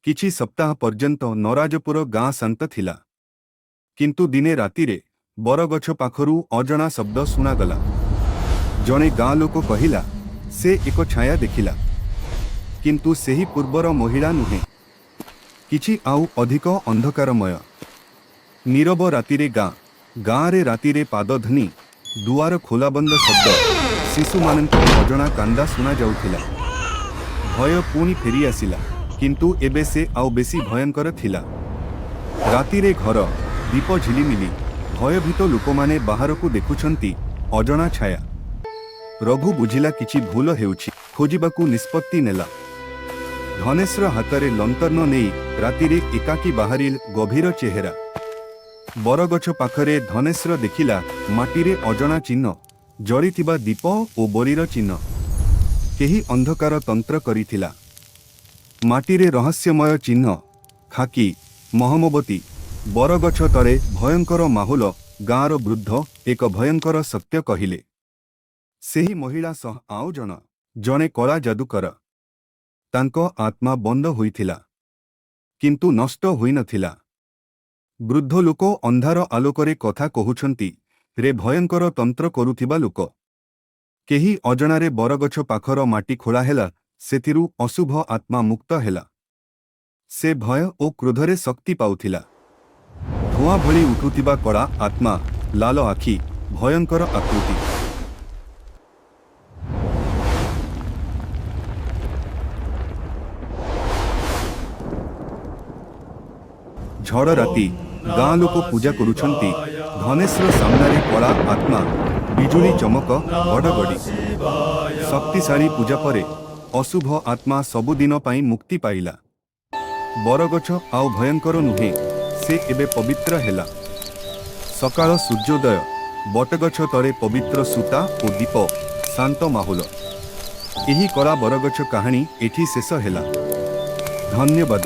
କିଛି ସପ୍ତାହ ପର୍ଯ୍ୟନ୍ତ ନରାଜପୁର ଗାଁ ଶାନ୍ତ ଥିଲା। କିନ୍ତୁ ଦିନେ ରାତିରେ ବରଗଛ ପାଖରୁ ଅଜଣା ଶବ୍ଦ ଶୁଣାଗଲା। ଜଣେ ଗାଁ ଲୋକ କହିଲା, ସେ ଏକ ଛାୟା ଦେଖିଲା, କିନ୍ତୁ ସେହି ପୂର୍ବର ମହିଳା ନୁହେଁ, କିଛି ଆଉ ଅଧିକ ଅନ୍ଧକାରମୟ। ନୀରବ ରାତିରେ ଗାଁ ଗାଁରେ ରାତିରେ ପାଦଧ୍ୱନି, ଦୁଆର ଖୋଲାବନ୍ଦ ଶବ୍ଦ, ଶିଶୁମାନଙ୍କ ଅଜଣା କାନ୍ଦା ଶୁଣାଯାଉଥିଲା। ଭୟ ପୁଣି ଫେରିଆସିଲା, କିନ୍ତୁ ଏବେ ସେ ଆଉ ବେଶୀ ଭୟଙ୍କର ଥିଲା। ରାତିରେ ଘର ଦୀପ ଝିଲିମିଲି, ଭୟଭୀତ ଲୋକମାନେ ବାହାରକୁ ଦେଖୁଛନ୍ତି ଅଜଣା ଛାୟା। ରଘୁ ବୁଝିଲା, କିଛି ଭୁଲ ହେଉଛି। ଖୋଜିବାକୁ ନିଷ୍ପତ୍ତି ନେଲା। ଧନେଶର ହାତରେ ଲଣ୍ଠନ ନେଇ ରାତିରେ ଏକାକୀ ବାହାରିଲ। ଗଭୀର ଚେହେରା। ବରଗଛ ପାଖରେ ଧନେଶର ଦେଖିଲା ମାଟିରେ ଅଜଣା ଚିହ୍ନ, ଜଳିଥିବା ଦୀପ ଓ ବଳିର ଚିହ୍ନ। କେହି ଅନ୍ଧକାର ତନ୍ତ୍ର କରିଥିଲା। ମାଟିରେ ରହସ୍ୟମୟ ଚିହ୍ନ, ଖାକି, ମହମବତୀ। ବରଗଛ ତଳେ ଭୟଙ୍କର ମାହୋଲ। ଗାଁର ବୃଦ୍ଧ ଏକ ଭୟଙ୍କର ସତ୍ୟ କହିଲେ, ସେହି ମହିଳା ସହ ଆଉ ଜଣେ କଳା ଯାଦୁକର। ତାଙ୍କ ଆତ୍ମା ବନ୍ଦ ହୋଇଥିଲା, କିନ୍ତୁ ନଷ୍ଟ ହୋଇନଥିଲା। ବୃଦ୍ଧ ଲୋକ ଅନ୍ଧାର ଆଲୋକରେ କଥା କହୁଛନ୍ତି ରେ ଭୟଙ୍କର ତନ୍ତ୍ର କରୁଥିବା ଲୋକ। କେହି ଅଜଣାରେ ବରଗଛ ପାଖର ମାଟି ଖୋଳା ହେଲା। ସେଥିରୁ ଅଶୁଭ ଆତ୍ମା ମୁକ୍ତ ହେଲା। ସେ ଭୟ ଓ କ୍ରୋଧରେ ଶକ୍ତି ପାଉଥିଲା। ଧୂଆଁ ଭଳି ଉଠୁଥିବା କଳା ଆତ୍ମା, ଲାଲ ଆଖି, ଭୟଙ୍କର ଆକୃତି। ଝଡ଼ ରାତି, ଗାଁ ଲୋକ ପୂଜା କରୁଛନ୍ତି। ଧନେଶର ସାମ୍ନାରେ କଳା ଆତ୍ମା। ବିଜୁଳି ଚମକ, ଘଡ଼ଘଡ଼ି। ଶକ୍ତିଶାଳୀ ପୂଜା ପରେ ଅଶୁଭ ଆତ୍ମା ସବୁଦିନ ପାଇଁ ମୁକ୍ତି ପାଇଲା। ବରଗଛ ଆଉ ଭୟଙ୍କର ନୁହେଁ, ସେ ଏବେ ପବିତ୍ର ହେଲା। ସକାଳ ସୂର୍ଯ୍ୟୋଦୟ, ବଟଗଛ ତଳେ ପବିତ୍ର ସୂତା ଓ ଦୀପ, ଶାନ୍ତ ମାହୋଲ। ଏହି କଳା ବରଗଛ କାହାଣୀ ଏଠି ଶେଷ ହେଲା। ଧନ୍ୟବାଦ।